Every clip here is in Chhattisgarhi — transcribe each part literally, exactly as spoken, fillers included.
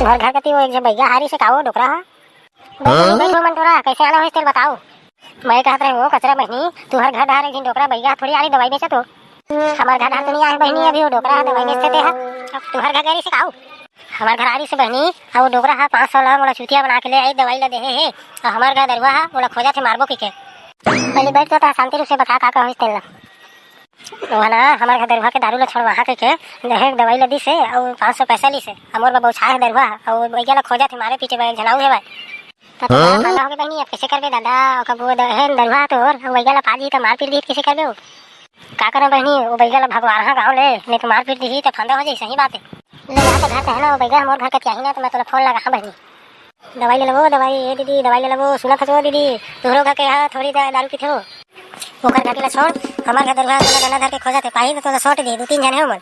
हर घर कती वो एक झन बइगा हारी से का वो डोकरा हा? बइठो, बइठो मंटोरा, कइसे आना होइस तेल बताओ। मैं कहत रहे वो कचरा बहिनी, तुहर घर डहर एक झन डोकरा बइगा थोड़ी आरी दवाई बेचत हो। हमर घर डहर तो नहीं आए बहिनी, अभी वो डोकरा हा दवाई बेचते ते हा। अब तुहर घर गरी से का वो? हमर घर आरी से बहिनी, अउ वो डोकरा हा पाँच सौ ला मोला चूतिया बना के ले आई, दवाई ला देहे हे। अउ हमर घर दरुहा हा, ओला खोजत हे मारबो कहिके। पहले बैठ तो ता शांति रूप से बता का का होइस तेल ला। ओहा ना, हमर घर दरुहा के दारू ला छोड़वाहा कहिके, देहे दवाई ला दिस हे, अउ पाँच सौ पैसा लिस हे। अउ मोर बबा उछाए हे दरुहा, अउ बइगा ला खोजत हे मारे पीटे बर, एक झन आऊ हे भाई। त तोला हाँ? फंदा होगे बहिनी, अब कइसे करबे दादा? ओ कब वो द-, हे दरुहा तोर, वो बइगा ला पा जही त मार पीट दिही त कइसे करबे वो? का करंव बहिनी, वो बइगा ला भगवारहा गाँव ले, नहीं तो मार पीट दिही त फंदा हो जाही, सही बात हे। ले जा त घर ते हे ना, वो बइगा मोर घर कती आही ना, त मैं तोला फोन लगाहा बहिनी। दवाई ले लेबो, दवाई, ए दीदी, दवाई ले लेबो, सुनत हस वो दीदी, तोहरो घर के हा थोड़ी दा-, दारू पीथे वो। ओकर घर के ला छोड़, हमर घर दरुहा तोला डंडा धर के खोजत हे, पाही त तोला सोट दिही, दू तीन झन हे ओमन।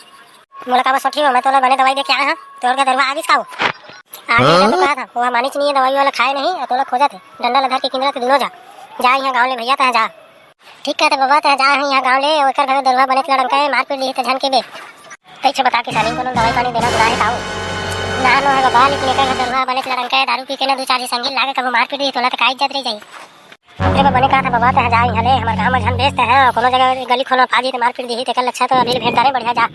मोला काबर सोटही वो, मैं तोला बने दवाई दे के आए हंव, तोर घर दरुहा आ गिस का वो? आ गिस हाँ? तो कहा था, वो मानिच नहीं हे, दवाई वाला खाए नहीं, अउ तोला खोजत हे, डंडा ला धर के किंदरत हे दूनों झन। जा इहाँ गाँव ले भइया, तैं जा। ठीक कहत हे बबा, तैं जा इहाँ गाँव ले, ओकर घर दरुहा बनेच लड़ंका हे, मार पीट दिही त झन कहिबे। तइसे बता किसानी कोनो दवाई पानी देना बुला हे का वो? ना नो हे बबा, लेकिन एकर घर दरुहा बनेच लड़ंका हे, दारू पी के ना दू चार झन संगी लागे, कभू मार पीट दिही तोला त का इज्जत रह जाही। अरे बा, बने कहा था बबा, तैं जा इहाँ ले, हमर गाँव में झन बेचते हैं, कोनो जगह गली खोलो पाजी त मार पीट दिही, तेकर लच्छा तो अभी भेंट डारे बढ़िया जा।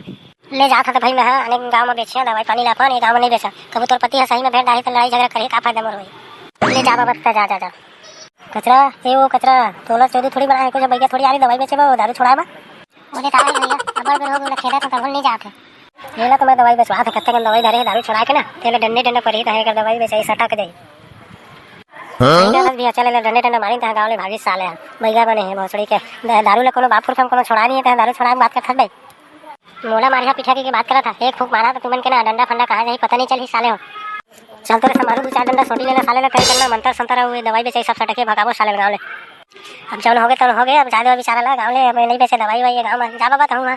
ले जात हंव त भाई मैं हा, अनेक गाँव में बेचिया दवाई पानी ला अपन, ये गाँव में नहीं बेचा। कभू तोर पति हा सही में भेंट डारही त लड़ाई झगड़ा करही, का फायदा मोर होही। ले जा बबा, तैं जा, जा, जा। कचरा, ए वो कचरा, तोला चोदू थोड़ी बनाए हे, कुछ बइगा थोड़ी आरी दवाई बेचे बा, दारू छोड़ाए बा। ओदे तारा भइया, अब्बड़ बेर हो गे, खेदा त कभू नहीं जात हे। एला तो मैं दवाई बेचवात हंव, कतका कन दवाई धरे हे दारू छोड़ा के ना, तेला डंडे डंडा परही, तहां एकर दवाई बेचाई सटक जाही। हाँ? सही कहत भइया, चल एला डंडे डंडा मारिन, तहां गाँव ले भागिस साले हा। बइगा बने हे भोसड़ी के। द-, दारू ला कोनो बाप पुरखा म कोनो छोड़ा नहीं हे, तहां दारू छोड़ा के बात करत हस बे। मोला मारिहा पीठा के, के बात करत हा, एक फूंक मारा त तुमन के ना डंडा फंडा कहां जाही पता नहीं चलही साले हो। चल तोरे समारू दू चार डंडा सोटी लेना साले ला, कहीं करना मंतर संतर अउ ये दवाई बेचाई सब सटके भगाबो साले ला गाँव ले। अब जौन होगे तौन होगे, अब जाए दे बेचारा ला गाँव ले, अब नहीं बेचे दवाई वाई ये गाँव में। जा बाबा तहूँ हा।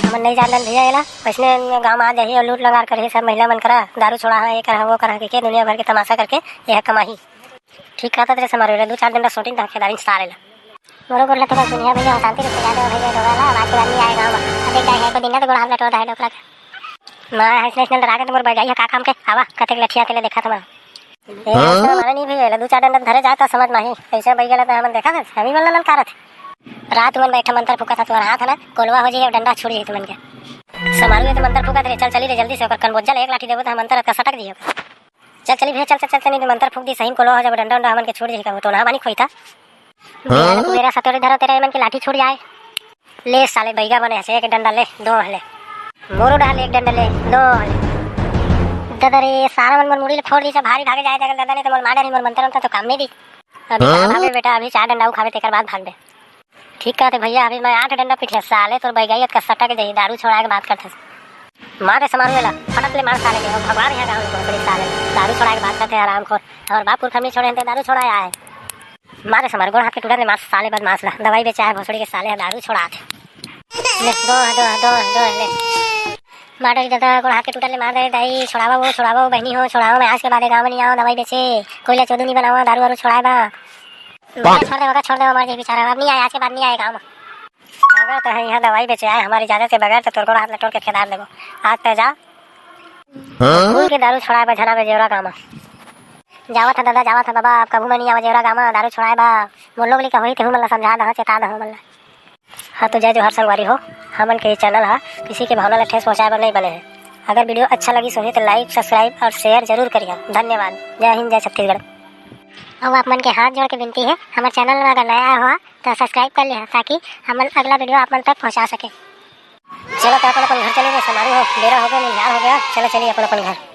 हमन नहीं जान दन भइया एला, वइसने गाँव में आ जाही अउ लूट लंगार करही सब महिला मन करा, दारू छोड़ा हा, ये करा, वो करा, के, के दुनिया भर के तमाशा करके ये कमाही। ठीक कहत रे समारू, एला दू चार डंडा सोटिन तहां खेदारिन साले ला। मोरो गोड़ ला तो सुनिया भइया, शांति रूप से जा दे भइया, डोकरा ला, आज के बाद नहीं आए गाँव में। अब देख जाए है, कोई दिन ना तो गोड़ हाथ लटोर रहा है डोकरा के। मैं अइसने अइसने डरा के तो मोर बइगाई है का काम के, आवा, कतेक लठिया तेला देखा था मैं। ए, हाँ? अइसने मारे नहीं भइया, एला दू चार डंडा धरे जाए तो समझ माही, अइसे बइगा ला तो हमन देखा था, हमी मन ला ललकारत। रात मन बैठे मंतर फूका था, तुम्हारा हाथ है ना, कोलवा हो जाए, डंडा छूट जाए तुमन के। समारू ये तो मंतर फूका थे, चल चली रे जल्दी से, ओकर कनबोजा ले एक लाठी देबो तो हम मंतर का सटक दियो। चल चली भइया, चल, चल, चल, चल, नहीं तो मंतर फूक दी, सही में कोलवा हो जाबो, डंडा उंडा हमन के छूट जाही, कबो तो ना बानी खोई था। हाँ? मेरा, मेरा सतोरी धरो तेरा एमन के लाठी छूट जाए। ले साले बइगा बने हसे, एक डंडा ले, दो हले। मोरो डहा ले, एक डंडा ले, दो हले। दादा रे, सारा मन मोर मुड़ी ले फोड़ दी, सब भारी भागे जाए, जाए, दादा नहीं तो मोर मार डरी, मोर मंतर उंतर तो काम नहीं दी। अभी हाँ? कहाँ भागे बेटा, अभी चार डंडा अउ खाबे, तेकर बाद भागबे। ठीक कहते भइया, अभी मैं आठ डंडा पीठे साले, तोर बइगाई अतका सटक जाही, दारू छोड़ाए के बात करथस। मार रे समारू एला, फटक ले मार साले के, अउ भगवा रहे गाँव में भोसड़ी साले, दारू छोड़ाए के बात करथे हरामखोर, हमर बाप पुरखा नहीं छोड़े हन ते दारू छोड़ाए आए। मार रे समारू, गोड़ हाथ के टूटत ले मार साले बदमाश ला, दवाई बेचाए भोसड़ी के साले ह दारू छोड़ात। ले, दो, दो, दो, दो, ले। मार डरी दादा, गोड़ हाथ के टूटत ले मार दे दाई, छोड़ावा वो, छोड़ावा वो, बहिनी हो, छोड़ावा, मैं आज के बाद ये गाँव में नहीं आवा दवाई बेचे, कोई ला चोदू नहीं बनावा, दारू वारू छोड़ाए बा। भइया छोड़ दे, ओका छोड़ दे, वो मर जाही बेचारा, अब नहीं आए, आज के बाद नहीं आए गाँव में। अगर तैं इहाँ दवाई बेचे आए, हमर इजाजत के बगैर, तो तोर गोड़ हाथ ल टोर के खेदार देबो। आज तैं जा। हाँ? खुल के दारू छोड़ाए बर झन आबे जेवरा गाँव म। जावत हंव दादा, जावत हंव बाबा, अब कभू मैं नहीं आवा जेवरा गाँव म दारू छोड़ाए बर। मोर लोग लइका होही, तेहू मन ला समझा दहा, चेता दहा मन ला। हाँ, तो जय जोहार संगवारी हो, हमन के ये channel ह किसी के भावना ला ठेस पहुँचाए बर नहीं बने हे। अगर video अच्छा लगिस होही, तो like, subscribe और share जरूर करिहा। धन्यवाद। जय हिंद, जय छत्तीसगढ़। अउ आप मन के हाथ जोड़ के विनती हे, हमर channel में अगर नया हो, तो subscribe कर लिहा, ताकि हमन अगला video आप मन तक पहुंचा सके। चलो, तो अपन अपन घर चले रे, समारू हो, बेरा हो गया, निहार हो गया, चलो, चलिए अपन अपन घर।